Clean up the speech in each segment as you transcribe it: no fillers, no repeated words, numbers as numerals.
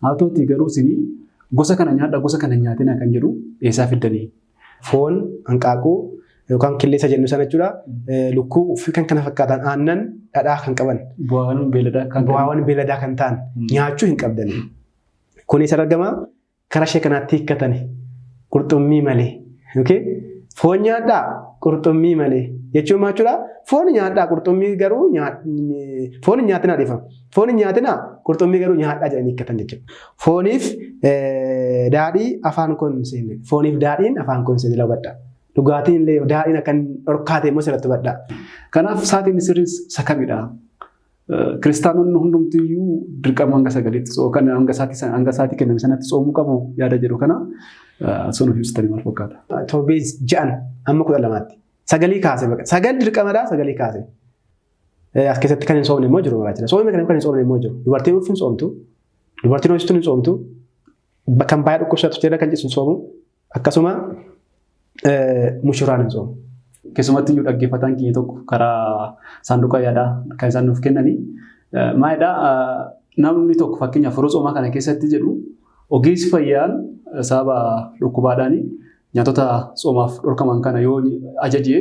Haa ta'utii garuu isin gosa kana nyaadhaa gosa kana hin nyaatinaa kan jedhu eessaa fiddanii? Foon, hanqaaquu yookaan killeessa jennu sana jechuudha. Lukkuu fi kan kana fakkaatan aannan dhadhaa kan qaban. Bu'aawwan beeladaa kan Bu'aawwan beeladaa kan ta'an nyaachuu hin qabdani. Kunis argama karaa ishee kanaatti hiikkatani. Qurxummii malee. Okay? Foon nyaadhaa qurxummii malee. Jechuun maal jechuudha? Foon nyaadhaa qurxummii garuu foon hin nyaatinaa dhiifama. Foon hin nyaatinaa qurxummii garuu nyaadhaa jedhanii hiikkatan jechuudha. Fooniif daadhii afaan kun seenne. Fooniif daadhiin afaan kun seenne hubadhaa. Dhugaatiin illee daadhiin akka dhorkaa ta'e immoo sirriitti hubadhaa. Kanaaf sa'aatiin sirriin isa kamidha? Kiristaanonni hundumtiyyuu dirqama hanga sagaliitti yookaan hanga sa'aatii hanga sa'aatii kenname sanatti tsoomuu qabu yaada jedhu kana osoo nuuf ibsitanii maal fakkaata? Torbee 6 hamma 12tti. Sagalii kaase baqa. Sagal dirqamadha sagalii kaase. As keessatti kan hin soomne immoo jiru maraachina. Soomne kan hin soomne immoo jiru. Dubartiin ulfi hin soomtu. Dubartiin hoosiftuun hin soomtu. Kan baay'ee dhukkubsatu jala kan ciisu hin soomu. Akkasuma mushuraan hin soomu. Keessumatti iyyuu dhaggeeffataan keenya tokko karaa saanduqa yaadaa kan isaan nuuf kennanii maalidhaa namni tokko fakkeenyaaf yeroo soomaa kana keessatti jedhu ogeessi fayyaan sababa dhukkubaadhaan nyaatota soomaaf dhorkaman kana yoo ajaje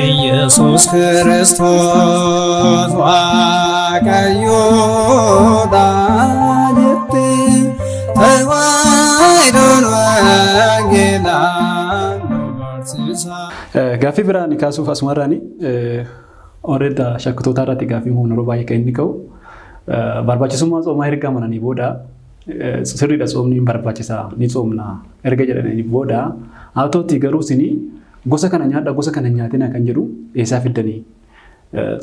Iyyasuus Kiristoos Waaqayyoodha jette Tawaahidoon wangeelaan nu barsiisa. Gaaffii biraan kaasuuf asumarraan warreedda shakkitoota irratti gaaffii humna yeroo baay'ee kan inni ka'u barbaachisummaa tsoomaa erga amananii booda sirriidha tsoomni hin barbaachisa ni tsoomna erga jedhanii booda haa ta'utii garuu isin gosa kana nyaadha gosa kana hin nyaatinaa kan jedhu eessaa fiddanii?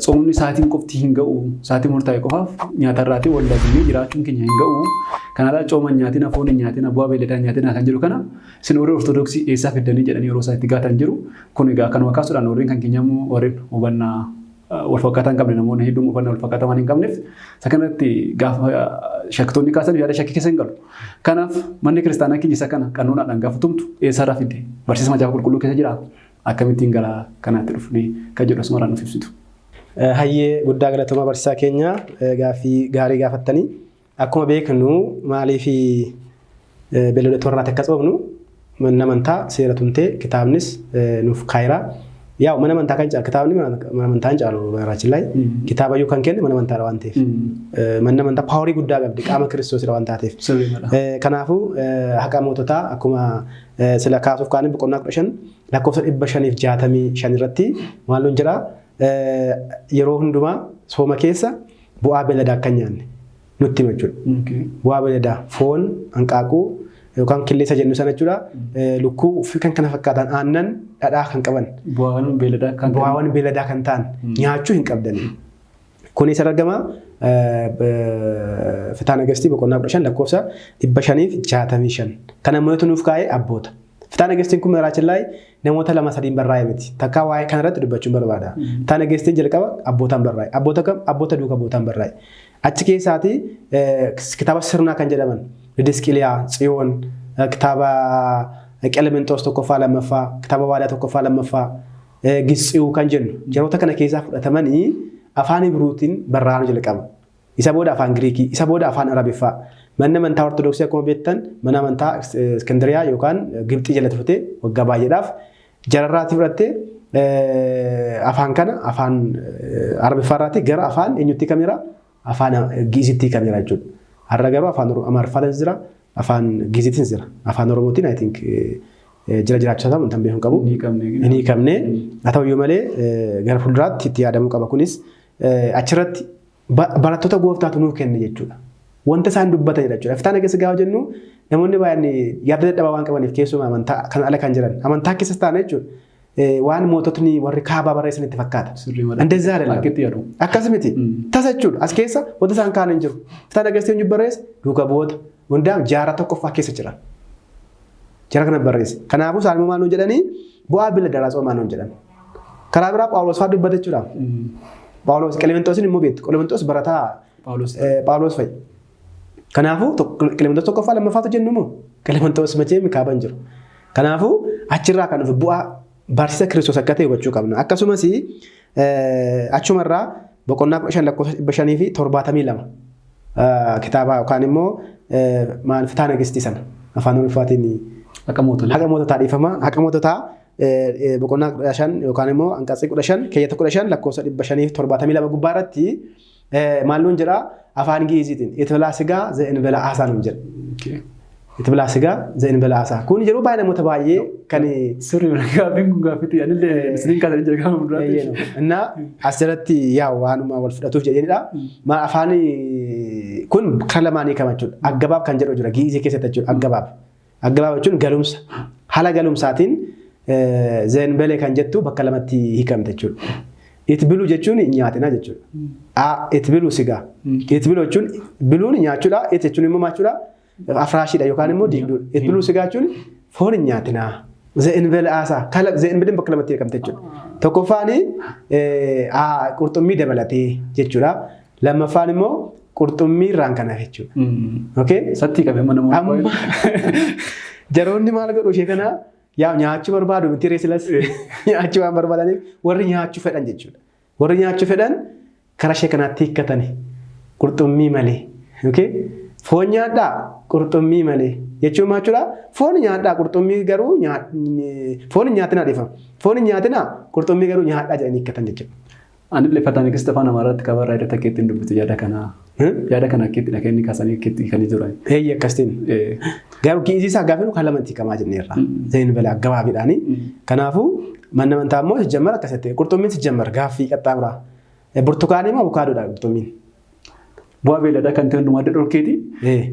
Tsoomni sa'aatiin qofti hin ga'u sa'aatii murtaa'e qofaaf nyaatarraatii wal lagannee jiraachuun keenya hin ga'u. Kanaafuu cooma hin nyaatina foon hin nyaatina bu'aa beeyladaa hin nyaatina kan jedhu kana isin warri ortodoksii eessaa fiddanii jedhanii yeroo isaan itti gaatan jiru. Kun egaa kanuma kaasuudhaan warreen kan keenya immoo warreen hubannaa wal fakkaataa hin qabne namoonni hedduun hubannaa wal fakkaataa waan hin qabneef isa kanatti gaafa shakkitoonni kaasan yaada shakkii keessa hin galu. Kanaaf manni kiristaanaa keenya isa kana qannonaadhaan gaafa tumtu eessarraa fidde barsiisa macaafa qulqulluu keessa jira akkamittiin gara kanaatti dhufne kan jedhu asumarraa nuuf ibsitu. Hayyee guddaa galatoomaa barsiisaa keenya gaaffii gaarii gaafattanii. Akkuma beeknu maaliif beelladoota warraatti akka tsoomnu manni amantaa seera tumtee kitaabnis nuuf kaayira. Yaa mana amantaa kan caalu kitaabni mana amantaa hin caalu baraachillaa kitaaba iyyuu kan kenne mana amantaadha waan ta'eef. Manni amantaa paawarii guddaa qabdi qaama kiristoosidha waan taateef. Kanaafuu haqa moototaa akkuma sila kaasuuf kaanii boqonnaa 15 lakkoofsa 565 irratti maal nuun jedha yeroo hundumaa sooma keessa bu'aa beelladaa akka hin nyaanne nutti hima jechuudha. Bu'aa beelladaa foon, hanqaaquu yookaan killeessa jennu sana jechuudha. Lukkuu fi kan kana fakkaatan aannan dhadhaa kan qaban. Bu'aawwan beelladaa kan Bu'aawwan beelladaa kan ta'an nyaachuu hin qabdani. Kunis argama Fitaa Nagastii boqonnaa 15 lakkoofsa 565. Kan namoota nuuf kaa'e abboota. Fitaa Nagastiin kun Maraachillaayi namoota lama sadiin barraa'e miti. Takkaa waa'ee kanarratti dubbachuun barbaada. Fitaa Nagastiin jalqaba abbootaan barraa'e. Abboota kam? Abboota duuka bu'ootaan barraa'e. Achi keessaati kitaaba sirnaa kan jedhaman Didisqiliyaa, Tsiyoon, kitaaba Qelemenxoos tokkoffaa lammaffaa, kitaaba Waadaa tokkoffaa lammaffaa, Gitsiyuu kan jennu jaroota kana keessaa fudhatamanii afaan Ibruutiin barraa'uu jalqaba. Isa booda afaan Giriikii, isa booda afaan Arabiffaa. Manni amantaa Ortodoksii akkuma beektan mana amantaa Iskindiriyaa yookaan Gibxii jalatti fute waggaa baay'eedhaaf jararraatii fudhattee afaan kana afaan Arabiffaarraatii gara afaan eenyutti kameera afaan Gi'izitti kameera jechuudha. Har'a garuu afaan Amaariffaatiin jira, afaan Gi'iziitiin jira, afaan Oromootiin I think jira jiraachaa ta'u hin beeku qabu. Hin hiikamne. Haa ta'uyyuu malee gara fuulduraatti itti yaadamuu qaba. Kunis achirratti barattoota gooftaatu nuuf kenne jechuudha. Wanta isaan dubbatanidha jechuudha. Iftaan keessa gaafa jennu namoonni baay'een yaada dadhabaa waan qabaniif keessumaa amantaa kan ala kan jiran amantaa keessas taane jechuudha. Waan moototni warri kaabaa barreessan itti fakkaata. እንደዛ አይደለም። Akkas miti. Tasa jechuudha. As keessa wanta isaan kaan hin jiru. Iftaan keessa eenyu barreesse duuka bu'oota hundaaf jaarraa tokkoffaa keessa jira. Jara kana barreesse. Kanaafuu isaan maal nuun jedhanii bu'aa beelladaa tsoomaa nuun jedhan. Karaa biraa Phaawulos fa'aa dubbata jechuudha. Phaawulos Qelemenxoosiin immoo beektu. Qelemenxoos barataa Phaawulos fa'i. Kanaafuu Qelemenxoos tokkoffaa lammaffaatu jennu moo Qelemenxoos machee kaaban jiru. Kanaafuu achirraa kan dhufe bu'aa barsiisa Kiristoos akka ta'e hubachuu qabna. Akkasumas achumarraa boqonnaa 15 lakkoofsa 572 kitaaba yookaan immoo maal fitaa nagistii sana afaan Oromoofaatiin Haqa moototaa. Haqa moototaa dhiifama. Haqa moototaa boqonnaa 15 yookaan immoo hanqatsii 15 keeyyata 15 lakkoofsa 572 gubbaa irratti maal nuun jedhaa afaan Gi'iziitiin itbilaa sigaa ze'inbela aasaa nuun jedha. Itbilaa sigaa ze'inbela aasaa. Kun yeroo baay'ee namoota baay'ee kan Sirrii gaaffiin kun gaaffiitti anillee isiniin kaasanii jira gaafa fuulduraatti. Innaa as jalatti yaa waanuma wal fudhatuuf jedhanidha. Afaan kun karaa lamaanii kama jechuudha. Aggabaab kan jedhu jira Gi'izii keessatti jechuudha. Aggabaab. Aggabaab jechuun galumsa. Haala galumsaatiin zeenbelee kan jettu bakka lamatti hiikamte jechuudha. Itbiluu jechuun nyaatina jechuudha. Itbiluu sigaa. Itbiluu jechuun biluun nyaachuudha. It jechuun immoo maachuudha. Afraashiidha yookaan immoo diigduudha. Itbiluu sigaa jechuun foon hin nyaatinaa. Zeenbele aasaa. Zeenbeleen bakka lamatti hiikamte jechuudha. Tokkoffaan qurxummii dabalatee jechuudha. Lammaffaan immoo qurxummii irraan kan hafe jechuudha. Okay? Satti qabee mana Amma jaroonni maal godhu ishee kana yaa nyaachuu barbaadu miti reesilas nyaachuu waan barbaadaniif warri nyaachuu fedhan jechuudha. Warri nyaachuu fedhan karaa ishee kanaatti hiikkatani qurxummii malee. Okay? Foon nyaadhaa qurxummii malee jechuun maal jechuudha? Foon nyaadhaa qurxummii garuu foon hin nyaatinaa dhiifama. Foon hin nyaatinaa qurxummii garuu nyaadhaa jedhanii hiikkatan jechuudha. Anillee fataan eegiste afaan Amaaraatti kabarraa hidhata keetti hin dubbitu yaada kana. Yaada kana keetti dhaqee inni kaasanii keetti kan jiran. Eeyyi akkasitiin. Garuu gi'izii isaa gaafa kan lamatti hiikamaa jenneerra. Zeenbela gabaabidhaani. Kanaafuu manni amantaa immoo sijjammar akkasitti qurxummiin sijjammar gaaffii qaxxaamuraa. Burtukaanii immoo avokaadoodha qurxummiin. Bu'aa beelladaa kan ta'e hundumaa adda dhorkeeti.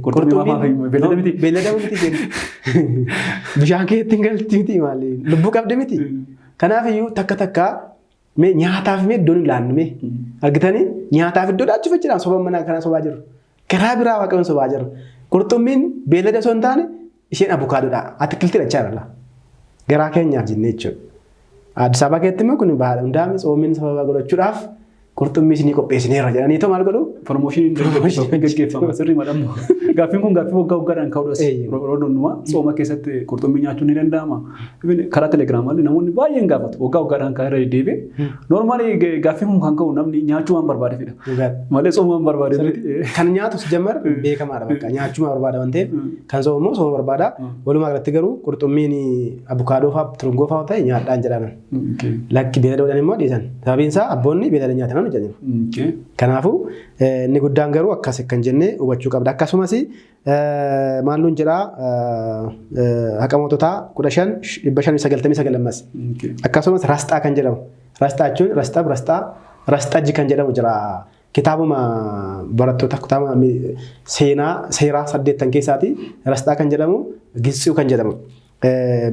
Qurxummii maaf beellada miti. Beellada miti jennu. Bishaan keetti hin galti miti maali? Lubbuu qabdi miti. Kanaaf iyyuu takka takka mee nyaataaf mee iddoon hin laannu mee argitanii nyaataaf iddoo laachuuf jechuudha soba mana kana sobaa jiru. Karaa biraa waaqayyoon sobaa jiru. Qurxummiin beellada osoo hin taane isheen avokaadoodha. Atikiltiidha jechaadha. Garaa keenyaaf jennee jechuudha. Addis Ababa keessatti immoo kun baala hundaame tsoomiin sababa godhachuudhaaf qurxummii isinii qopheessineerra jedhanii too maal godhu? Promoshiniin gaggeeffama sirrii madhamu. Gaaffiin kun gaaffii waggaa waggaadhaan ka'uudhas. Yeroo hundumaa tsooma keessatti qurxummii nyaachuun ni danda'ama. Karaa telegiraamaallee namoonni baay'een gaafatu. Waggaa waggaadhaan kan irra deddeebi'e. Noormaali gaaffiin kun kan ka'u namni nyaachuu waan barbaadeefidha. Malee tsooma waan barbaadeef miti. Kan nyaatu sijammar beekamaadha bakka nyaachuu barbaada waan ta'eef kan soomu immoo sooma barbaada. Walumaa galatti garuu qurxummiin abukaadoo fa'aa turungoo fa'aa ta'e nyaadhaan jedhaman. Lakki beeyladoodhaan immoo dhiisan. Sababiin isaa abboonni beeylada nyaatan jedhaniiru. Kanaafuu inni guddaan garuu akkas kan jennee hubachuu qabda. Akkasumas maal nuun jedhaa haqa moototaa 15 599 ammas. Akkasumas rasxaa kan jedhamu. Rasxaa jechuun rasxaaf rasxaa rasxajji kan jedhamu jira. Kitaabuma barattoota kitaaba seenaa seeraa 8 keessaati rasxaa kan jedhamu gitsuu kan jedhamu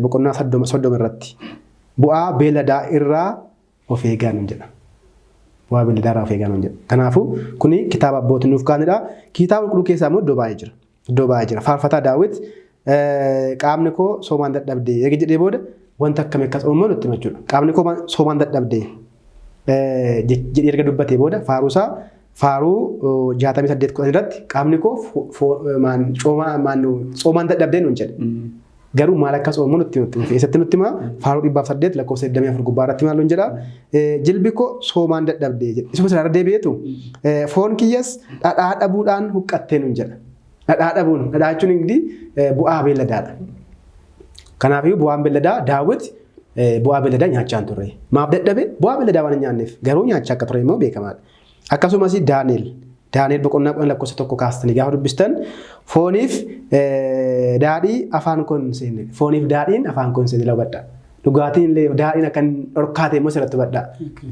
boqonnaa 30 irratti. Bu'aa beeladaa irraa of eegaa nuun jedha. Bu'aa beeladaa irraa of eegaa nuun jedha. Kanaafuu kuni kitaaba abbootiin nuuf kaa'anidha. Kitaaba qulqulluu keessaa immoo iddoo baay'ee jira. Iddoo baay'ee jira. Faarfataa Daawit qaamni koo soomaan dadhabde erga jedhee booda wanta akkamii akka soomu nutti hima jechuudha. Qaamni koo soomaan dadhabde jedhee erga dubbatee booda faaruusaa faaruu 68:10 irratti qaamni koo soomaan dadhabde nuun jedhe. Garuu maal akka soomu nutti hima. Eessatti nutti hima? Faaruu 108 lakkoofsa 24 gubbaa irratti maal nuun jedha? Jilbi koo soomaan dadhabde jedhe. Isuma sanarra deebi'eetu foon kiyyas dhadhaa dhabuudhaan huqqattee nuun jedha. Dhadhaa dhabuun dhadhaa jechuun ingi bu'aa beelladaadha. Kanaafiyyuu bu'aan beelladaa Daawit bu'aa beelladaa nyaachaa hin turre. Maaf dadhabe? Bu'aa beelladaa waan hin nyaanneef. Garuu nyaachaa akka ture immoo beekamaadha. Akkasumas Daani'el boqonnaa 10 lakkoofsa 1 kaastanii gaafa dubbistan fooniif daadhii afaan koo hin seenne. Fooniif daadhiin afaan koo hin seenne hubadha. Dhugaatiin illee daadhiin akka hin dhorkaate immoo sirriitti hubadha.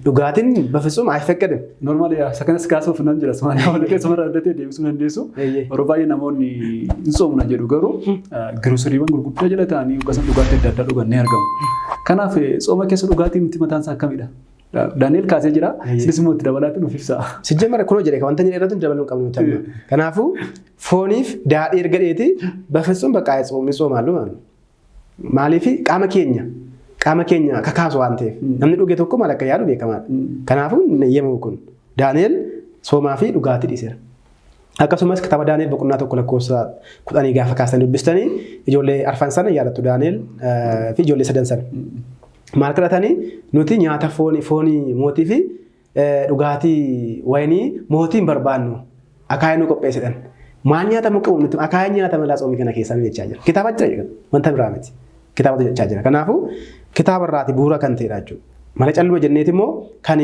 Dhugaatiin bafisuum ayfeqqadin. Normaali isa kanas kaasuuf nan jira. Somaaliyaa keessumaa irraa adda ta'e deebisuu dandeessu. Yeroo baay'ee namoonni hin soomna jedhu garuu giroseriiwwan gurguddaa jala ta'anii yookaas dhugaatii adda addaa dhugan ni argamu. Kanaaf tsooma keessa dhugaatiin miti mataan isaa akkamidha? Daani'el kaasee jira. Isinis immoo itti dabalaatti nuuf ibsa. Sijjamara kunoo jedhe wanta jedhe irratti dabaluu hin qabnu nuti amma. Kanaafuu fooniif daadhii erga dheeti bafisuun bakka tsoomni soomaallu maal? Maaliif qaama keenya kakaasu waan ta'eef namni dhuge tokko maal akka yaadu beekamaadha. Kanaafuu hin eeyyamamu kun. Daani'el soomaa fi dhugaatii dhiiseera. Akkasumas kitaaba Daani'el boqonnaa 1 lakkoofsa 10 gaafa kaasanii dubbistanii ijoollee arfan sana yaadattu Daani'el fi ijoollee sadan sana. Maal kadhatanii nuti nyaata foonii mootii fi dhugaatii wayinii mootii hin barbaannu akaayii nu qopheessedhan. Maal nyaatamu qabu nuti akaayii nyaatama laa tsoomii kana keessaa jechaa jira. Kitaaba jira wanta biraa miti. Kitaaba jechaa jira. Kanaafuu kitaaba irraati bu'uura kan ta'edha jechuudha. Malee calluma jenneeti immoo kan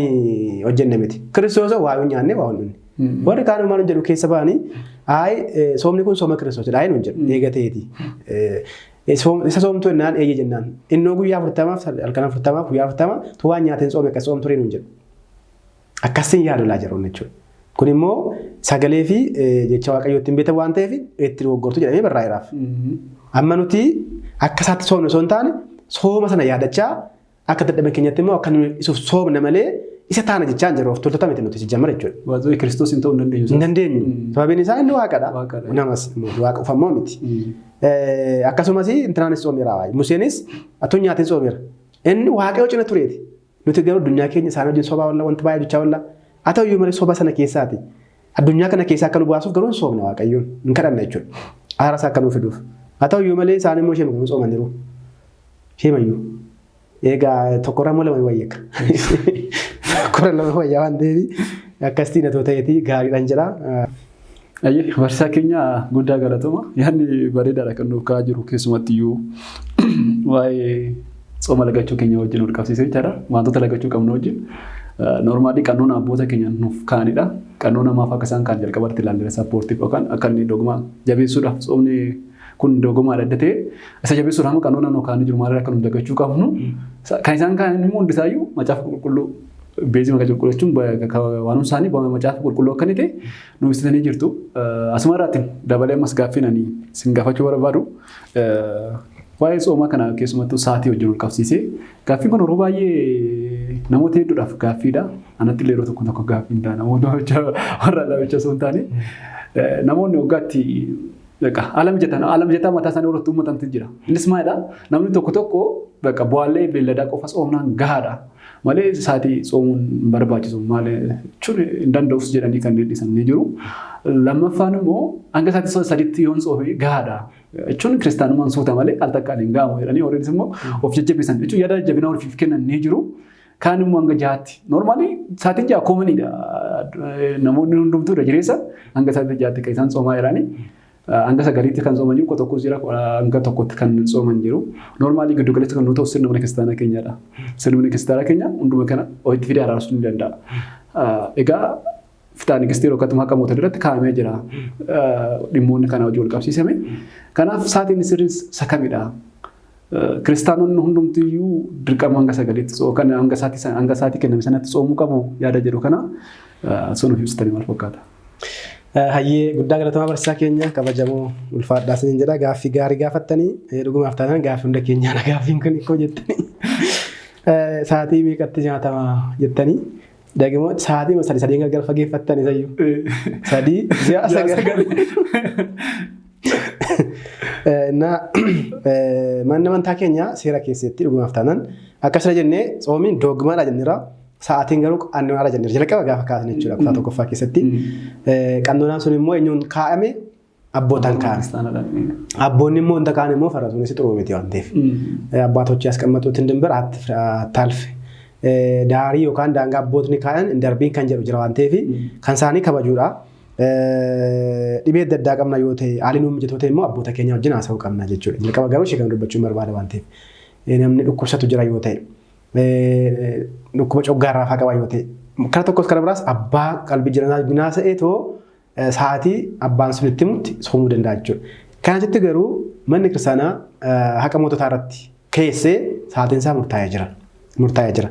hojjenne miti. Kiristoos waa yoo nyaanne waa hin dhunne. Warri kaan maal jedhu keessa ba'anii ayi soomni kun sooma Kiristoosidha ayi nuun jedhu eega ta'eeti. Isa soomtu jennaan eeyye jennaan. Innoo guyyaa 40 halkan 40 guyyaa 40 tu waan nyaateen soome akkas soom ture nuun jedhu. Akkasiin yaadu laa jedhu jechuudha. Kun immoo sagalee fi jecha Waaqayyoo ittiin beektan waan ta'eef itti dogoggortu jedhamee barraa'eeraaf. Amma nuti akka isaatti soomne osoo hin taane sooma sana yaadachaa akka dadhabina keenyatti immoo akka nuyi isuuf soomne malee isa taana jechaa hin jirru of toltoota miti nuti jijjiirama jechuudha. Waaqayyo Kiristoos hin ta'uu hin dandeenyu. Hin dandeenyu. Sababiin isaa inni waaqadha. Waaqadha. Namas waaqa ufammoo miti. Akkasumas intinaanis soomeera. Museenis atuun nyaatiin soomeera. Inni waaqayyo cina tureeti. Nuti garuu addunyaa keenya isaan wajjin sobaa walla wanta baay'ee jechaa walla. Haa ta'u iyyuu malee soba sana keessaati. Addunyaa kana keessaa akka nu baasuuf garuu hin soomne waaqayyoon hin kadhanna jechuudha. Aara isaa akka nu fiduuf. Haa ta'u iyyuu malee isaan immoo ishee mayyuu soomaniiru. Ishee mayyuu. Egaa tokkorra immoo lama wayya. Tokkorra lama wayya waan ta'eef akkasitti natoo ta'eeti gaariidhaan jedha. Ayyee barsiisaa keenya guddaa galatoma. Yaadni bareedaadha kan nuuf ka'aa jiru keessumattiyyuu waa'ee tsooma lagachuu keenya wajjin wal qabsiisee jechaadha. Wantoota lagachuu qabnu wajjin. Normally qannoon abboota keenya nuuf kaa'anidha. Qannoo namaaf akka isaan kaan jalqabatti ilaallee supportiif yookaan akka inni dogmaa jabeessuudhaaf tsoomni kun dogmaadha adda ta'e isa jabeessuudhaaf qannoo naannoo kaa'anii jiru maalirraa akka nu dagachuu qabnu. Kan isaan kaa'an immoo hundisaayyuu macaafa qulqulluu beezii macaafa qulqulluu jechuun waan isaanii macaafa qulqulluu akka inni ta'e nu ibsitanii jirtu. Asuma irratti dabalee ammas gaaffiin ani isin gaafachuu barbaadu waa'ee tsoomaa kana keessumattuu sa'aatii wajjin wal qabsiisee gaaffiin kun yeroo baay'ee namoota hedduudhaaf gaaffiidha. Anatti illee yeroo tokko tokko gaaffii hin taane namoota warra lamicha osoo hin taane namoonni waggaatti haala mijataa mataa isaanii irratti uummatantu jira. Innis maalidha? Namni tokko tokko bu'aalee beelladaa qofa tsoomnaan gahaadha. Malee sa'aatii tsoomuun hin barbaachisu maal jechuun hin danda'us jedhanii kan dhiisan ni jiru. Lammaffaan immoo hanga sa'aatii sadiitti yoon tsoome gahaadha. Jechuun kiristaanummaan suuta malee al takkaan hin gahamu jedhanii warreenis immoo of jajjabeessan jechuun yaada jajjabinaa ofiif kennan ni jiru. Kaan immoo hanga jahaatti. Normally sa'aatiin jaha commoniidha. Namoonni hundumtuu irra jireessa hanga sa'aatii jahaatti kan isaan tsoomaa jiranii. Hanga sagaliitti kan tsooman jiru, tokkos jira, hanga tokkotti kan tsooman jiru. Normally giddu galeessa kan nu ta'u sirna mana kiristaanaa keenyadha. Sirni mana kiristaanaa keenya hunduma kana ofitti fidee araarsuu ni danda'a. Egaa fitaan gistii yookaan haqa mootii irratti kaa'amee jira. Dhimmoonni kana hojii wal qabsiisame. Kanaaf sa'aatiin sirriin sakamidha. Kiristaanonni hundumtiyyuu dirqama hanga sagaliitti yookaan hanga sa'aatii kenname sanatti tsoomuu qabu yaada jedhu kana sun of ibsitanii maal fakkaata? Hayyee guddaa galatomaa barsiisaa keenya kabajamoo ulfaadhaa isiniin jedha. Gaaffii gaarii gaafattanii dhugumaaf taanaan gaaffii hunda keenyaadha gaaffiin kun ikkoo jettanii. Sa'aatii meeqatti nyaatama jettanii dagimoo sa'aatii sadii sadiin gargar fageeffattanii sayyuu. 3 ji'a 9. Manni amantaa keenya seera keessatti dhugumaaf taanaan akkasuma jennee tsoomiin dogmaadha jenneera. Sa'aatiin garuu qannoonaa jenneera. Jalqaba gaafa kaasne jechuudha kutaa tokkoffaa keessatti. Qannoonaan sun immoo eenyuun kaa'ame abbootaan kaa'ame. Abboonni immoo wanta kaan immoo farasuunis xuruu miti waan ta'eef. Abbaatochi as qammatuutti hin dimbira taalfe. Daarii yookaan daangaa abbootni kaa'an hin darbiin kan jedhu jira waan ta'eef kan isaanii kabajuudha. Dhibee adda addaa qabna yoo ta'e haalli nuun mijatoo ta'e immoo abboota keenya wajjin haasa'uu qabna jechuudha. Jalqaba garuu ishee kan dubbachuun barbaada waan ta'eef. Namni dhukkubsatu jira yoo ta'e. Dhukkuba coggaarraa fa'aa qaba yoo ta'e. Kara tokkos kara biraas abbaa qalbii jireenya ta'e too sa'aatii abbaan sun itti himutti soomuu danda'a jechuudha. Kanatti garuu manni kiristaanaa haqa moototaa irratti keessee sa'aatiin isaa murtaa'ee jira. Murtaa'ee jira.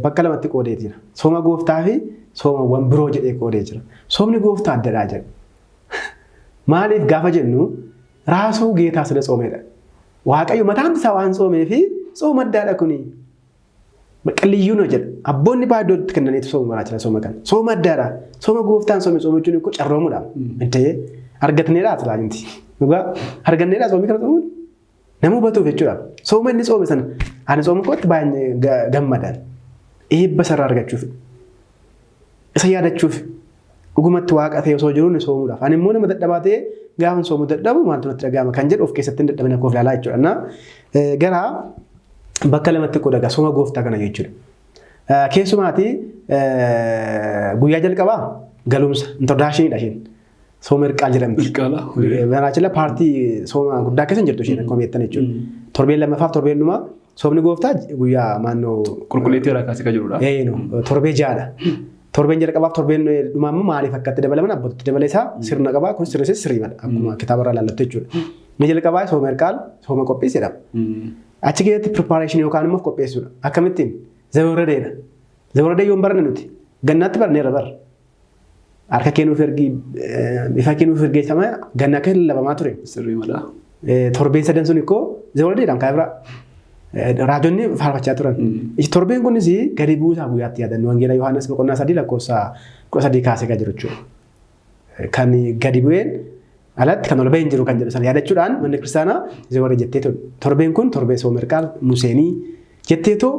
Bakka lamatti qoodee jira. Sooma gooftaa fi soomawwan biroo jedhee qoodee jira. Soomni gooftaa addadhaa jedha. Maaliif gaafa jennu raasuu geetaa sila soomeedha. Waaqayyo mataan isaa waan soomee fi sooma addaadha kuni. Qalliyyuu noo jedha. Abboonni baay'ee iddootti kennaniitu sooma maraa jira sooma kana. Sooma addaadha. Sooma gooftaan soome sooma jechuun immoo carroomuudha. Intee argatneedha silaa inti. Dhugaa arganneedha soomii kana soomuun. Nama hubatuuf jechuudha. Sooma inni soome sana ani sooma kootti baay'ee gammadan. Eebba sarara argachuuf. Isa yaadachuuf. Dhugumatti waaqa ta'e osoo jiru inni soomuudhaaf. Ani immoo nama dadhabaa ta'e gaafa soomu dadhabu maaltu natti dhaga'ama kan jedhu of keessatti hin dadhabina koof ilaalaa jechuudha. Gara bakka lamatti qooda sooma gooftaa kana jechuudha. Keessumaati guyyaa jalqabaa galumsa introductionidha isheen. Sooma Hirqaal jedhamti. Hirqaala. Banaachila paartii sooma guddaa keessa hin jirtu isheen akkuma beektan jechuudha. Torbeen lammaffaaf torbeen dhumaa soomni gooftaa guyyaa maannoo. Qulqulleettii irraa kaasee kan jirudha. Torbee ja'adha. Torbeen jalqabaaf torbeen dhumaa immoo maaliif akkatti dabalaman abbootti dabale isaa sirna qabaa kun sirni sirriimadha akkuma kitaaba irraa ilaallattu jechuudha. Inni jalqabaa sooma Hirqaal sooma qophiis jedhama. Achi keessatti preparation yookaan immoo qopheessuudha. Akkamittiin? Zaboradeedha. Zaboradee yoon baranne nuti gannaatti barneerra bara. Harka kennuuf ergi ifa kennuuf ergeessama ganna akka lallabamaa ture. Sirriimadha. Torbeen sadan sun ikkoo zaboradeedhaan kan biraa. Raajonni faarfachaa turan. Torbeen kunis gadi buusaa guyyaatti yaadannu Wangeela Yohaannis boqonnaa 3 lakkoofsa 13 kaasee kan jiru jechuudha. Kan gadi bu'een alatti kan ol bahee hin jiru kan jedhu sana yaadachuudhaan manni kiristaanaa zaboradee jettee torbeen kun torbee sooma Hirqaal Museenii jetteetoo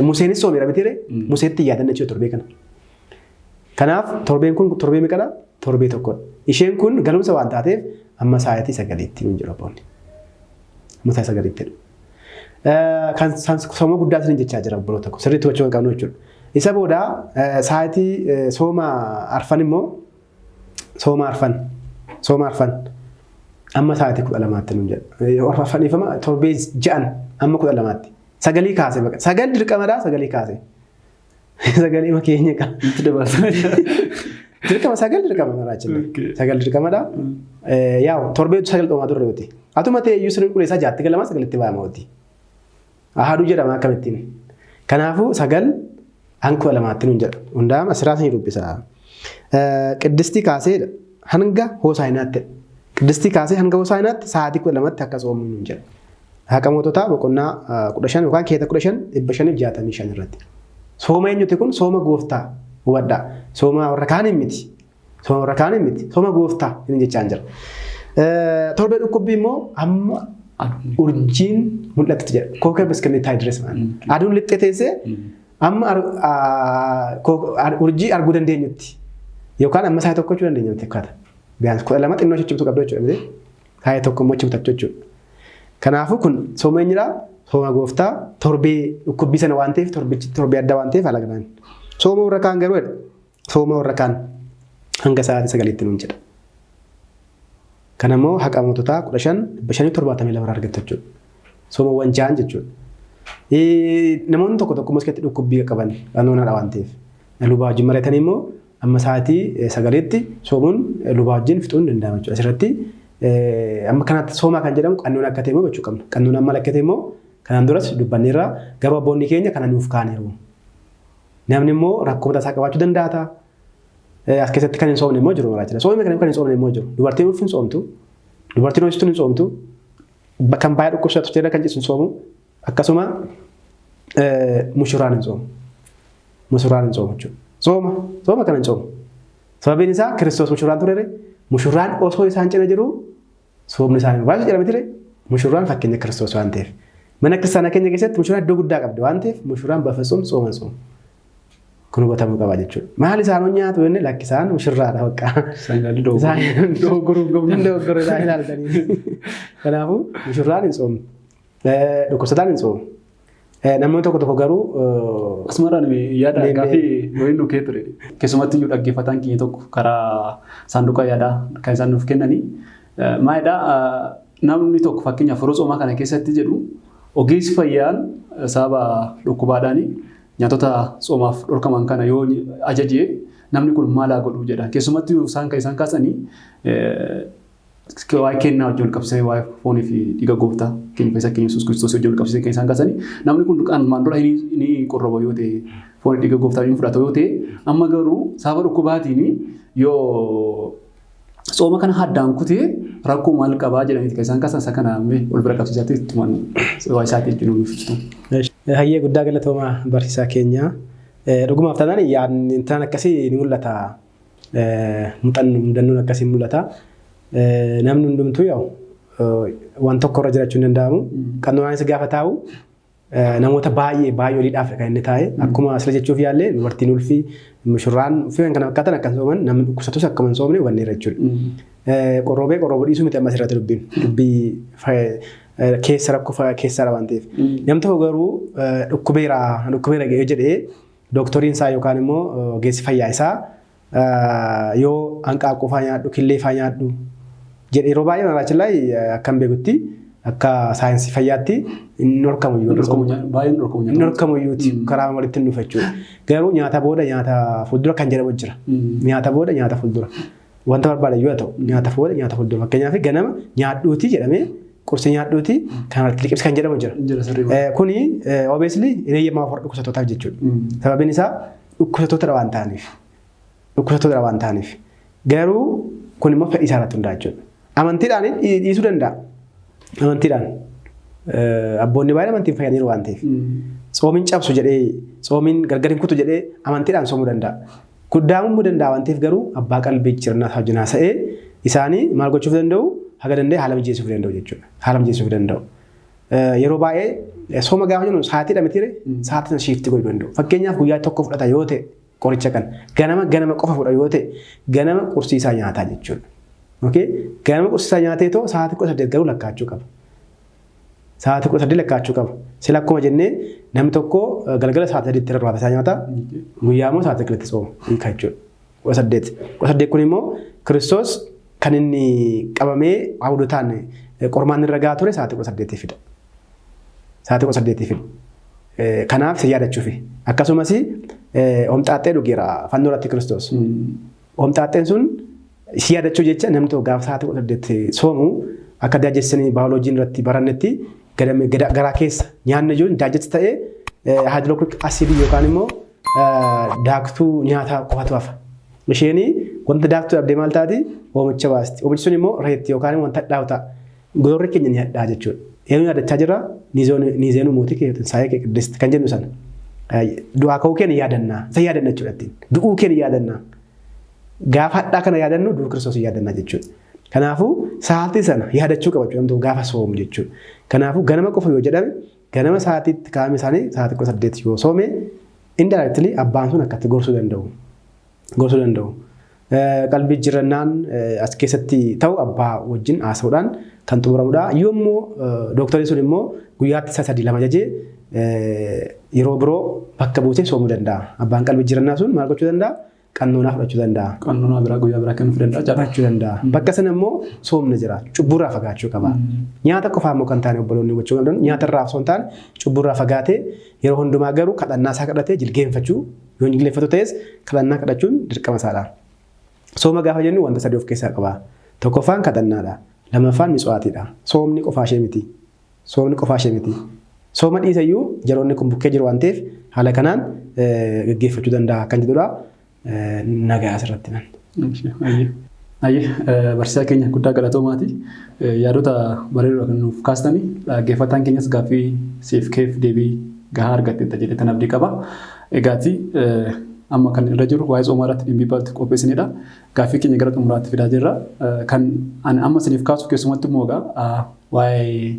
Museenis soomeera mitiire Museetti yaadanna jechuudha torbee kana. Kanaaf torbeen kun torbee meeqadha? Torbee tokkodha. Isheen kun galumsa waan taateef amma sa'aatii 9tti hin jiru abboonni. Amma sa'aatii 9tti. Kan sooma guddaa isin jechaa jira obboloota tokko sirriitti hubachuu kan qabnu jechuudha. Isa booda sa'aatii sooma arfan immoo sooma arfan amma sa'aatii 12tti nuun jedha. Arfan ifama torbee 6 amma 12tti. 9 kaase baqa. 9 dirqamadha 9 kaase. 9 makeenya qaba. Itti dabalata. Dirqama 9 dirqama maraachille. 9 dirqamadha. Yaa'u torbee 9 dhoomaa turre nuti. Atuma ta'e iyyuu sirni quleessaa 6tti galama 9tti baama nuti. Ahaduu jedhama akkamittiin. Kanaafuu 9 hanga 12tti nuun jedha. Hundaa'ama asiraa sanii dubbisa. Qiddistii kaaseedha. Hanga Hoosaayinaatti. Qiddistii kaasee hanga Hoosaayinaatti sa'aatii 12tti akka soomnu nuun jedha. Haqa moototaa boqonnaa 15 yookaan keeta 15 565 irratti. Sooma eenyuti kun? Sooma gooftaa hubadhaa. Sooma warra kaaniin miti. Sooma warra kaaniin miti. Sooma gooftaa inni jechaa jira. Torbee dhukkubbii immoo amma urjiin mul'atutti jedha. Kookee biskimitti haayidrees maali? Aduun lixxee teessee amma urjii arguu dandeenyutti yookaan amma sa'a tokko jechuu dandeenyutti fakkaata. Biyaan 12 xinnoo sochimtuu qabdu jechuudha. Sa'a tokko immoo chimtachuu jechuudha. Kanaafuu kun sooma eenyudha? Sooma gooftaa torbee dhukkubbii sana waan ta'eef torbichi torbee adda waan ta'eef haala kanaan. Sooma warra kaan garuu jedha. Sooma warra kaan hanga sa'aatii 9tti nuun jedha. Kana immoo haqa moototaa 15 572 irraa argattu jechuudha. Soomawwan 6 jechuudha. Namoonni tokko tokko maskeetti dhukkubbii qaban qanoonaadha waan ta'eef. Lubaa wajjin mari'atanii immoo amma sa'aatii 9tti soomuun lubaa wajjin fixuun danda'ama jechuudha. Asirratti amma kanatti soomaa kan jedhamu qannoon akka ta'e immoo hubachuu qabna. Qannoon amma akka ta'e immoo kanaan duras dubbanneerra garuu abboonni keenya kana nuuf kaaniiru. Namni immoo rakkoo mataa isaa qabaachuu danda'a ta'a. As keessatti kan hin soomne immoo jiru maraa jira. Soomni kan hin soomne immoo jiru. Dubartiin ulfi hin soomtu. Dubartiin hoosistuun hin soomtu. Kan baay'ee dhukkubsatu jira kan cisu hin soomu. Akkasuma mushuraan hin soomu. Mushuraan hin soomu jechuudha. Sooma. Sooma kana hin soomu. Sababiin isaa Kiristoos mushuraan turere mushuraan osoo isaan cina jiru soomni isaanii barbaachisu jedhame ture mushuraan fakkeenya Kiristoos waan ta'eef. Mana kiristaanaa keenya keessatti mushuraan iddoo guddaa qabdi waan ta'eef mushuraan bafasuun sooma hin soomu. Kun hubatamuu qaba jechuudha. Maal isaan nyaatu jenne lakki isaan mushurraadha bakka. Isaan ilaalli dogoggoruu hin qabnu. Dogoggoruu isaan ilaaltanii. Kanaafuu mushurraan hin soomne. Dhukkubsataan hin soomu. Namoonni tokko tokko garuu Asumarraan yaada gaaffii wayii nu kee ture. Keessumatti iyyuu dhaggeeffataan keenya tokko karaa saanduqa yaadaa kan isaan nuuf kennanii. Maalidhaa namni tokko fakkeenyaaf yeroo soomaa kana keessatti jedhu ogeessi fayyaan sababa dhukkubaadhaan nyaatota soomaaf dhorkaman kana yoo ajaje namni kun maal haa godhu jedha. Keessumatti isaan kan isaan kaasanii waa'ee kennaa wajjin wal qabsiisanii waa'ee foonii fi dhiiga gooftaa keenya fayyisaa keenya Yesuus Kiristoos wajjin wal qabsiisanii kan isaan kaasanii namni kun armaan dura ni qorroba yoo ta'e foonii dhiiga gooftaa ni fudhata yoo ta'e amma garuu sababa dhukkubaatiin yoo sooma kana addaan kutee rakkoo maal qabaa jedhaniiti kan isaan kaasan isa kana ol bira qabsiisaatti ittumaan waa isaatti jechuun nuuf ibsitu. Hayyee guddaa galatoomaa barsiisaa keenya. Dhugumaaf taanaan yaadni intalaan akkasii ni mul'ata. Mudannoon akkasii mul'ata. Namni hundumtuu yaa'u waan tokko irra jiraachuu hin danda'amu. Qannoonaanis gaafa taa'u namoota baay'ee baay'ee oliidhaaf kan inni taa'e. Akkuma asirra jechuuf yaalle dubartiin ulfi mushurraan fi kan kana fakkaatan akka hin sooman namni dhukkubsatus akkuma hin soomne hubanneerra jechuudha. Qorroobee qorroobuu dhiisuu miti amma asirratti dubbiin. Dubbii keessa rakkoo keessaadha waan ta'eef. Namni tokko garuu dhukkubeera dhukkubeera ga'ee jedhee dooktoriin isaa yookaan immoo ogeessi fayyaa isaa Yoo hanqaaquu faa nyaadhu, killee faa nyaadhu jedhe yeroo baay'ee maraachin laay akkam beekutti akka saayinsii fayyaatti hin dhorkamu iyyuu. Baay'een dhorkamu Hin dhorkamu iyyuuti karaa walitti hin dhufa jechuudha. Garuu nyaata booda nyaata fuuldura kan jedhamu jira. Nyaata booda nyaata fuuldura. Wanta barbaadan yoo ta'u nyaata booda nyaata fuuldura. Fakkeenyaaf ganama nyaadhuuti jedhamee qursi nyaadhuuti kan walitti liqimsi kan jedhamu jira. Jira sirrii. Kuni obviously hin eeyyamamu warra dhukkubsattootaaf jechuudha. Sababiin isaa dhukkubsattoota waan ta'aniif. Dhukkubsattoota waan ta'aniif. Garuu kun immoo fedhii isaa irratti hundaa'a jechuudha. Amantiidhaan dhiisuu danda'a. Amantiidhaan. Abboonni baay'een amantiin fayyadaniiru waan ta'eef. Tsoomiin cabsu jedhee, tsoomiin gargar hin kutu jedhee amantiidhaan soomuu danda'a. Guddaamuu danda'a waan ta'eef garuu abbaa qalbii jirnaa wajjin haasa'ee isaanii maal gochuuf danda'u, haga danda'e haala mijeessuuf danda'u jechuudha. Haala mijeessuuf danda'u. Yeroo baay'ee sooma gaafa jennu sa'aatiidha mitiire, sa'aatii sana shift gochuu danda'u. Fakkeenyaaf guyyaa tokko fudhata yoo ta'e, qoricha kana ganama ganama qofa fudha yoo ta'e, ganama qursii isaa nyaataa jechuudha. Okay? Ganama qursii isaa nyaatee too sa'aatii 18 garuu lakkaa'achuu qaba. Sa'aatii 18 lakkaa'achuu qaba. Sila akkuma jennee namni tokko galgala sa'aatii 3tti irra isaa nyaata, guyyaa immoo sa'aatii 9tti sooma hiika jechuudha. 18. 18 kun immoo Kiristoos kan inni qabamee Ayihuudotaan qormaan irra gahaa ture sa'aatii 18 fida. Sa'aatii 18 fida. Kanaaf isa yaadachuufi. Akkasumas homxaaxxee dhugeera fannoo irratti Kiristoos. Homxaaxxeen sun si yaadachuu jecha namni tokko gaafa sa'aatii 18 soomu akka digestion baayoloojiin irratti barannetti garaa keessa nyaanni jiru digest ta'ee hydrochloric acid yookaan immoo daaktuu nyaataa qofatu hafa. Isheen wanta daaktuu dhabdee maal taati? Oomicha baasti. Oomichi sun immoo reetti yookaan wanta hadhaa'u ta'a. Gororri keenya ni hadhaa'a jechuudha. Eenyu yaadachaa jirra? Niizeenuu mootii kee Tinsaa'ee kee Qiddist kan jennu sana. Du'aa ka'uu keenya yaadannaa. Isa yaadanna jechuudha ittiin. Du'uu keenya yaadannaa. Gaafa hadhaa kana yaadannu du'uu Kiristoos yaadannaa jechuudha. Kanaafuu sa'aatii sana yaadachuu qaba jechuudha gaafa soomu jechuudha. Kanaafuu ganama qofa yoo jedhame, ganama sa'aatiitti kaa'ame isaanii sa'aatii 18 yoo soome, indirectly abbaan sun akkatti gorsuu danda'u. Gorsuu danda'u. Qalbii jirannaan as keessatti ta'u abbaa wajjin haasa'uudhaan kan xumuramudha. Yommuu dooktarri sun immoo guyyaatti isa sadii lama jajee yeroo biroo bakka buusee soomuu danda'a. Abbaan qalbii jirannaa sun maal gochuu danda'a? Qannoonaa fudhachuu danda'a. Qannoonaa biraa guyyaa biraa kennuuf danda'a jechuudha. Fudhachuu danda'a. Bakka sana immoo soomni jira. Cubburraa fagaachuu qaba. Nyaata qofaa immoo kan taane obboloonni hubachuu qabdan, nyaata irraa osoo hin taane cubburraa fagaatee yeroo hundumaa garuu kadhannaa isaa kadhatee jilgeenfachuu, yoo hin jilgeenfatu ta'es kadhannaa kadhachuun dirqama isaadha. Sooma gaafa jennu wanta sadii of keessaa qaba. Tokkoffaan kadhannaadha. Lammaffaan mitsuwaatiidha. Soomni qofaa ishee miti. Soomni qofaa ishee miti. Sooma dhiisayyuu jaroonni kun bukkee jiru waan ta'eef haala kanaan gaggeeffachuu danda'a kan jedhudha. Nagaa asirratti nan. Ayyee, barsiisaa keenya guddaa galatoomaati. Yaadota bareedoo kan nuuf kaastanii, dhaggeeffataan keenyas gaaffii siif keef deebii gahaa argatteetta jedhee tan abdii qaba. Egaati amma kan irra jiru waa'ee tsoomaa irratti dhimbiibbaatti qopheessinedha. Gaaffii keenya gara xumuraatti fidaa jirra. Kan ani amma isiniif kaasu keessumatti immoo egaa waa'ee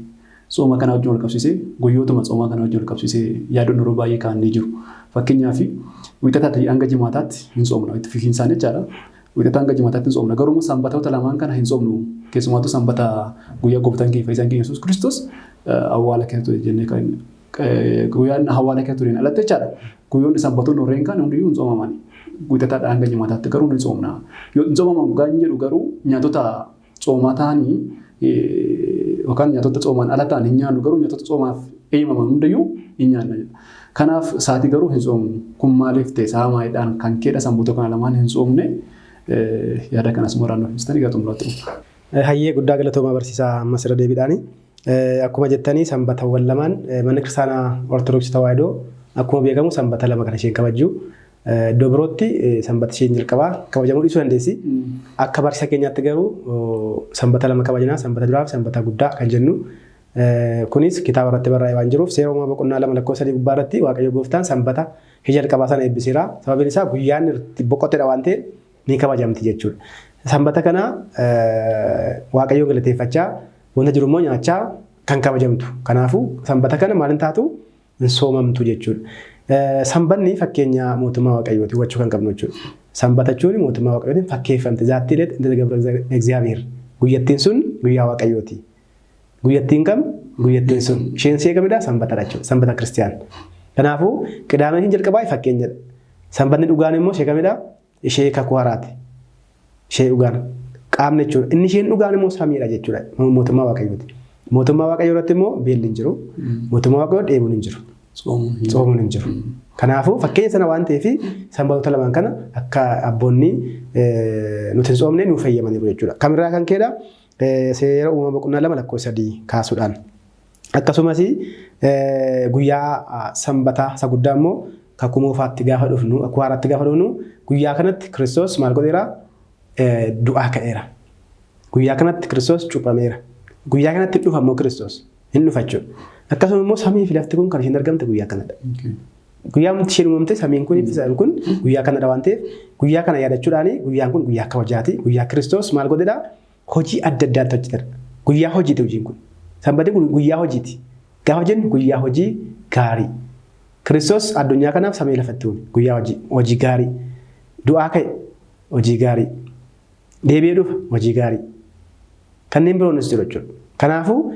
tsooma kana wajjin wal qabsiisee, guyyootuma tsoomaa kana wajjin wal qabsiisee yaadonni yeroo baay'ee ka'an ni jiru. Fakkeenyaaf Wiixataatii hanga Jimaataatti hin tsoomna, itti fufiinsaan jechaadha. Wiixataa hanga Jimaataatti hin tsoomna. Garuu immoo sanbatoota lamaan kana hin tsoomnu. Keessumaattuu sanbata guyyaa gooftaan keenya fayyisaan keenya Yesuus Kiristoos awwaala keessa ture jennee kan guyyaan awwaala keessa tureen alatti jechaadha. Guyyoonni sanbatoonni warreen kaan hundiyyuu hin tsoomaman. Wiixataadhaa hanga Jimaataatti garuu ni tsoomna. Yoo hin tsoomaman gaan jedhu garuu nyaatota tsoomaa ta'anii yookaan nyaatota tsoomaan ala ta'an hin nyaannu, garuu nyaatota tsoomaaf eeyyamaman hundayyuu hin nyaanna jedha. Kanaaf sa'aatii garuu hin tsoomnu. Kun maaliif ta'e? Sa'a maaliidhaan kan keedha sanboota kana lamaan hin tsoomne? Yaada kanas mooraan nuuf ibsitanii gara xumuraatti dhufna. Hayyee, guddaa galatoomaa barsiisaa, ammas irra deebiidhaani. Akkuma jettanii sanbatawwan lamaan manni kiristaanaa Ortodoksii Tawaahidoo akkuma beekamu sanbata lama kan isheen kabajju. Iddoo birootti sanbata isheen jalqabaa kabajamuu dhiisuu dandeessi. Akka barsiisa keenyaatti garuu sanbata lama kabajnaa, sanbata duraa fi sanbata guddaa kan jennu. Kunis kitaaba irratti barraa'ee waan jiruuf, Seera Uumamaa boqonnaa 2 lakkoofsa 3 gubbaa irratti Waaqayyo gooftaan sanbata ishee jalqabaa sana eebbiseera. Sababiin isaa guyyaan itti boqotedha waan ta'eef ni kabajamti jechuudha. Sanbata kana Waaqayyoon galateeffachaa, wanta jiru immoo nyaachaa kan kabajamtu. Kanaafuu sanbata kana maal hin taatu? Hin soomamtu jechuudha. Sanbanni fakkeenya mootummaa Waaqayyooti hubachuu kan qabnu jechuudha. Sanbata jechuun mootummaa Waaqayyootiin fakkeeffamte. Zaattii ileet inta Gabra Egzaabiheer. Guyyattiin sun guyyaa Waaqayyooti. Guyyattiin kam? Guyyattiin sun. Isheen si eegamidha sanbatadha jechuudha. Sanbata kiristiyaan. Kanaafuu qidaameen hin jalqabaa fakkeenyadha. Sanbatni dhugaan immoo ishee kamidha? ishee kakuu haaraati. Ishee dhugaan qaamni jechuudha. Inni isheen dhugaan immoo samiidha jechuudha. Mootummaa Waaqayyooti. Mootummaa Waaqayyoo irratti immoo beelli hin jiru. Mootummaa Waaqayyoo dheebuun hin jiru. Tsoomuun hin jiru. Kanaafuu fakkeenya sana waan ta'eef sanbatoota lamaan kana akka abboonni nuti hin tsoomne nuuf fayyamaniiru jechuudha. Kamirraa kan ka'edha seera uumama boqonnaa 2 lakkoofsa 3 kaasuudhaan. Akkasumas guyyaa sanbataa isa guddaa immoo kakuu moofaatti gaafa dhufnu kakuu haaraatti gaafa dhufnu guyyaa kanatti Kiristoos maal godheera? Du'aa ka'eera. Guyyaa kanatti Kiristoos cuuphameera. Guyyaa kanatti dhufa immoo Kiristoos hin dhufa jechuudha. Akkasuma immoo samii fi lafti kun kan isheen argamte guyyaa kanadha. Guyyaa nuti isheen uumamte samiin kun fi samiin kun guyyaa kanadha waan ta'eef guyyaa kana yaadachuudhaan guyyaan kun guyyaa kabajaati. Guyyaa Kiristoos maal godhedha? Hojii adda addaatti hojjetedha. Guyyaa hojiiti hojiin kun. Sanbatni kun guyyaa hojiiti. Gaafa jennu guyyaa hojii gaarii. Kiristoos addunyaa kanaaf samii lafatti uume. Guyyaa hojii, hojii gaarii. Du'aa ka'e hojii gaarii. Deebi'ee dhufa hojii gaarii. Kanneen biroonis jiru jechuudha. Kanaafuu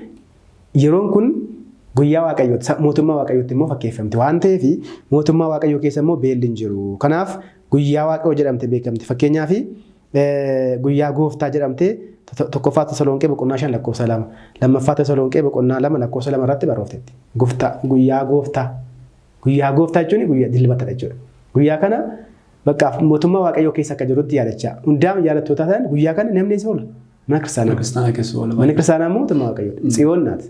yeroon kun guyyaa Waaqayyooti. Mootummaa Waaqayyootti immoo fakkeeffamte waan ta'eef mootummaa Waaqayyoo keessa immoo beelli hin jiru. Kanaaf guyyaa Waaqayyoo jedhamte beekamte. Fakkeenyaaf guyyaa gooftaa jedhamte tokkoffaa Tasalonqee boqonnaa 5 lakkoofsa 2 lammaffaa Tasalonqee boqonnaa 2 lakkoofsa 2 irratti barrooftetti. Gooftaa guyyaa gooftaa guyyaa gooftaa jechuun guyyaa dilbatadha jechuudha. Guyyaa kana bakka mootummaa Waaqayyoo keessa akka jirutti yaadachaa hundaam yaadattootaa ta'an guyyaa kana namni eessa oola? Mana kiristaanaa. Kiristaanaa keessa oola. Manni kiristaanaa immoo mootummaa Waaqayyoodha. Tsiyoon naati.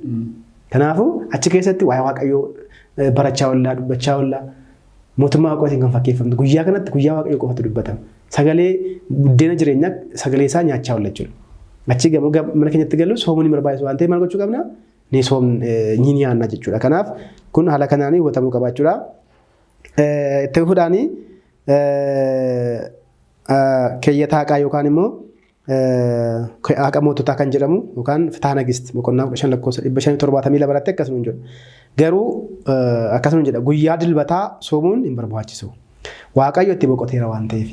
Kanaafuu achi keessatti waa'ee Waaqayyoo barachaa oollaa dubbachaa oollaa mootummaa Waaqayyootiin kan fakkeeffamtu guyyaa kanatti guyyaa Waaqayyoo qofatu dubbatama. Sagalee buddeena jireenyaa sagalee isaa nyaachaa oolla jechuudha. Achi gamoo mana keenyatti galu soomuun hin barbaachisu waan ta'eef maal gochuu qabna? Ni soom ni nyaanna jechuudha. Kanaaf kun haala kanaan hubatamuu qaba jechuudha. Itti fufuudhaan keeyyata haqaa yookaan immoo haqa moototaa kan jedhamu yookaan Fitaa Nagist boqonnaa 15 lakkoofsa 572 irratti akkasuma hin jedhu. Garuu akkasuma hin jedha guyyaa dilbataa soomuun hin barbaachisu. Waaqayyo itti boqoteera waan ta'eef.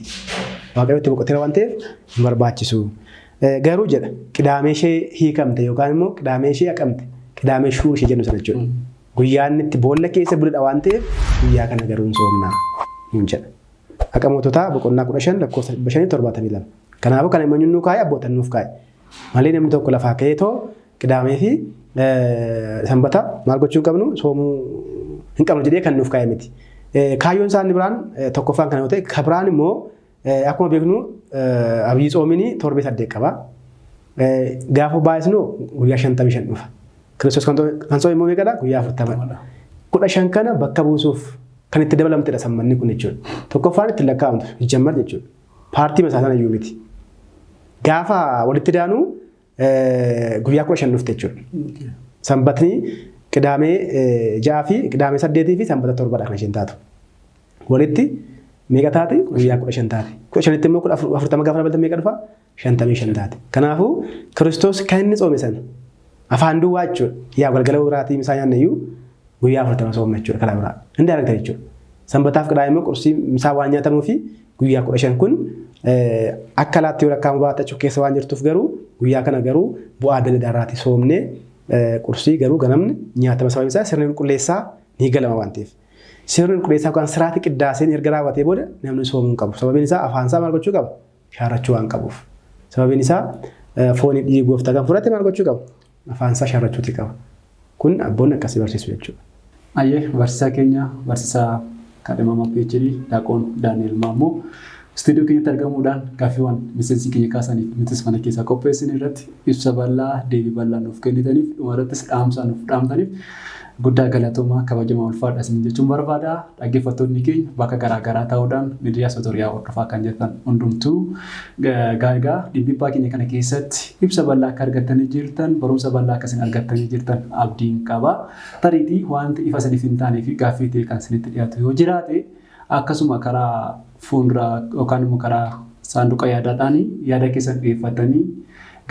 Waaqayyo itti boqoteera waan ta'eef hin barbaachisu. Garuu jedha qidaamee ishee hiikamte yookaan immoo qidaamee ishee haqamte qidaamee shuur ishee jennu sana jechuudha. Guyyaa inni itti boolla keessa buledha waan ta'eef guyyaa kana garuu hin soomnaa hin jedha. Haqa moototaa boqonnaa 15 lakkoofsa 572. Kanaafuu kan eenyu nuu kaa'e abbootan nuuf kaa'e. Malee namni tokko lafaa ka'ee too qidaamee fi sanbata maal gochuu hin qabnu soomuu hin qabnu jedhee kan nuuf kaa'e miti. Kaayyoon isaa inni biraan tokkoffaan kana yoo ta'e kan biraan immoo akkuma beeknu abiyyi tsoomiin torbee 8 qaba. Gaafa baay'isnu guyyaa 55 dhufa. Kiristoos kan tsoome immoo meeqadha? Guyyaa 40. 15 kana bakka buusuuf kan itti dabalamtedha sammanni kun jechuudha. Tokkoffaan itti lakkaa'amtu jammar jechuudha. Paartii masaa sana iyyuu miti. Gaafa walitti daanu guyyaa 15 dhufte jechuudha. Sanbatni qidaamee 6 fi qidaamee 8 fi sanbata 7dha kan isheen taatu. Walitti meeqa taati? Guyyaa 15 taati. 15tti immoo 40 gaafa dabaltan meeqa dhufa? 55 taati. Kanaafuu Kiristoos kan inni tsoome sana afaan duwwaa jechuudha. Yaa galgala biraatii misaa nyaanne iyyuu guyyaa 40 soomna jechuudha karaa biraa. Inni argata jechuudha. Sanbataaf qidaamee immoo qursii misaa waan nyaatamuu fi guyyaa 15 kun akka laatti yoo lakkaa'amu baate achuu keessa waan jirtuuf garuu guyyaa kana garuu bu'aa adda addaa irraatii soomnee qursii garuu ganamni nyaatama sababni isaa sirni qulqulleessaa ni galama waan ta'eef. Sirni qulqulleessaa yookaan siraati qiddaaseen erga raawwatee booda namni soomuu hin qabu. Sababiin isaa afaan isaa maal gochuu qaba? Shaarrachuu waan qabuuf. Sababiin isaa foonii dhiiga gooftaa kan fudhate maal gochuu qaba? Afaan isaa shaarrachuuti qaba. Kun abboonni akkasii barsiisu jechuudha. Ayyee barsiisaa keenya barsiisaa kaadhimamaa PhD Daaqoon Daani'el Maammoo istuudiyoo keenyatti argamuudhaan gaaffiiwwan miseensi keenya kaasaniif nutis mana keessaa qopheessine irratti ibsa bal'aa deebii bal'aa nuuf kennitaniif dhuma irrattis dhaamsa nuuf dhaamtaniif guddaa galatoomaa kabajamaa ulfaadha isin jechuun barbaada. Dhaggeeffattoonni keenya bakka garaa garaa taa'uudhaan miidiyaa Sotoriyaa hordofaa kan jirtan hundumtuu egaa dhimbibbaa keenya kana keessatti ibsa bal'aa akka argattanii jirtan barumsa bal'aa akka isin argattanii jirtan abdiin qaba. Tariitii wanti ifa isiniif hin taanee fi gaaffii ta'e kan isinitti dhiyaatu yoo jiraate akkasuma karaa fuulduraa yookaan immoo karaa saanduqa yaadaadhaan yaada keessan dhiyeeffatanii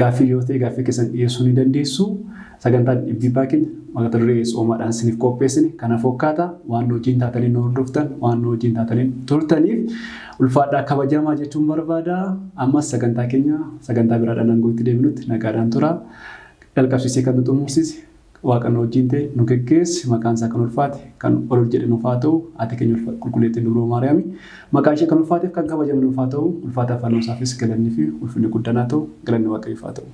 gaaffii yoo ta'e gaaffii keessan dhiyeessuu ni dandeessu. Sagantaan dhibbibbaa keenya mata duree tsoomaadhaan isiniif qopheessine kana fakkaata. Waan nu wajjin taatanii nu hordoftan, waan nu wajjin taatanii turtaniif ulfaadhaa kabajamaa jechuun barbaada. Ammas sagantaa keenya sagantaa biraadhaan hanga itti deebinutti nagaadhaan tura. Jalqabsiisee kan nu xumursiise Waaqa nu wajjin ta'e nu geggeesse, maqaan isaa kan ulfaate kan ol jedhe nuuf haa ta'u. Haati keenya qulqulleettiin Dubroo Maariyaami maqaan ishee kan ulfaateef kan kabajame nuuf haa ta'u. Ulfaata fannoo isaafis galanni fi ulfinni guddaan haa ta'u. Galanni Waaqayyoof haa ta'u.